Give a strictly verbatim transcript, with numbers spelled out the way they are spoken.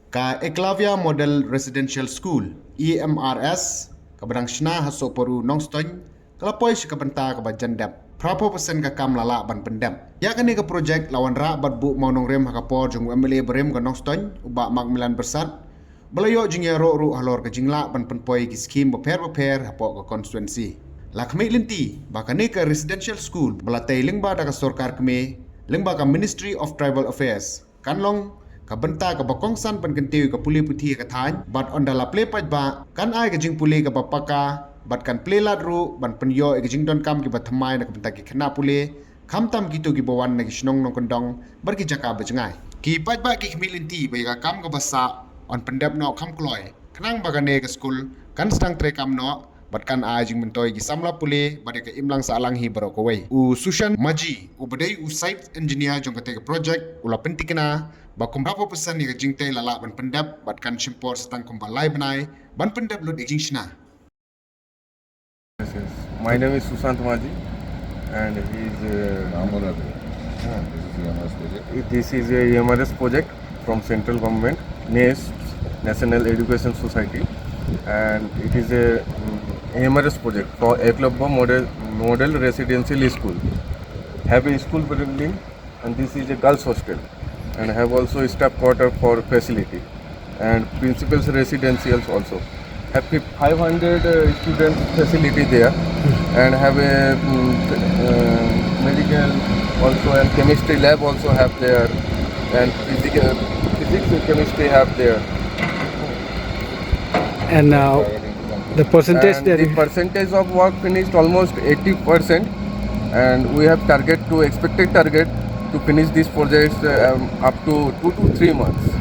Ka Eklavya Model Residential School, E M R S, kaba dang shna ha Sohparu, Nongstoiñ, ka la poi sha ka bynta kaba jan dep. Phra phew percent ka kam la lah ban pyndep. Ïa kane ka projek la wanrah bad buh mawnongrim ha ka por jong u M L A barim ka Nongstoiñ, u Bah Macmillan Byrsat, ba la ïoh jingïaroh ruh halor ka jinglah ban pynpoi ki skhim bapher bapher hapoh ka constituency. La khmih lynti ba kane ka residential school ba la tei lyngba da ka sorkar kmie, lyngba ka Ministry of Tribal Affairs, kan long ka bynta kaba kongsan ban kyntiew ïa ka pule puthi ha ka thaiñ, bad ynda la plie paidbah, kan ai ka jingpule kaba paka, bad kan plie lad ruh ban pynïoh ïa ka jingdonkam kiba thymmai na ka bynta ki khynnah pule, khamtam kito kiba wan na ki shnong nongkyndong bad ki jaka ba jngai. Ki paidbah ki khmih lynti ba ïa ka kam kaba sah yn pyndep noh kham kloi, khnang ba kane ka skul kan sdang treikam noh, bad kan ai jingmyntoi ïa ki samla pule bad ïa ka imlang sahlang hi baroh kawei. U Sushan Maji, uba dei u site engineer jong kata ka projek, u la pynthikna ba kumba phew percent ïa ka jingtei la lah ban pyndep, bad kan shim por sa tang kumba lai bnai ban pyndep lut ïa ka jingshna. Yes, yes. My name is Sushant Maji, and he is. Uh, Ramanagar. This is E M R S project. This is a E M R S project from central government, NEST, National Education Society, and it is a um, E M R S project for Eklavya Model, Model Residential School. Have a school building, and this is a girls' hostel, and have also a staff quarter for facility, and principal's residential also. Have fif- five hundred uh, student facility there, and have a mm, uh, medical also, and chemistry lab also have there, and physical, physics and chemistry have there. And uh, the percentage And that the percentage of work finished almost eighty percent, and we have target to, expected target to finish these projects uh, um, up to two to three months.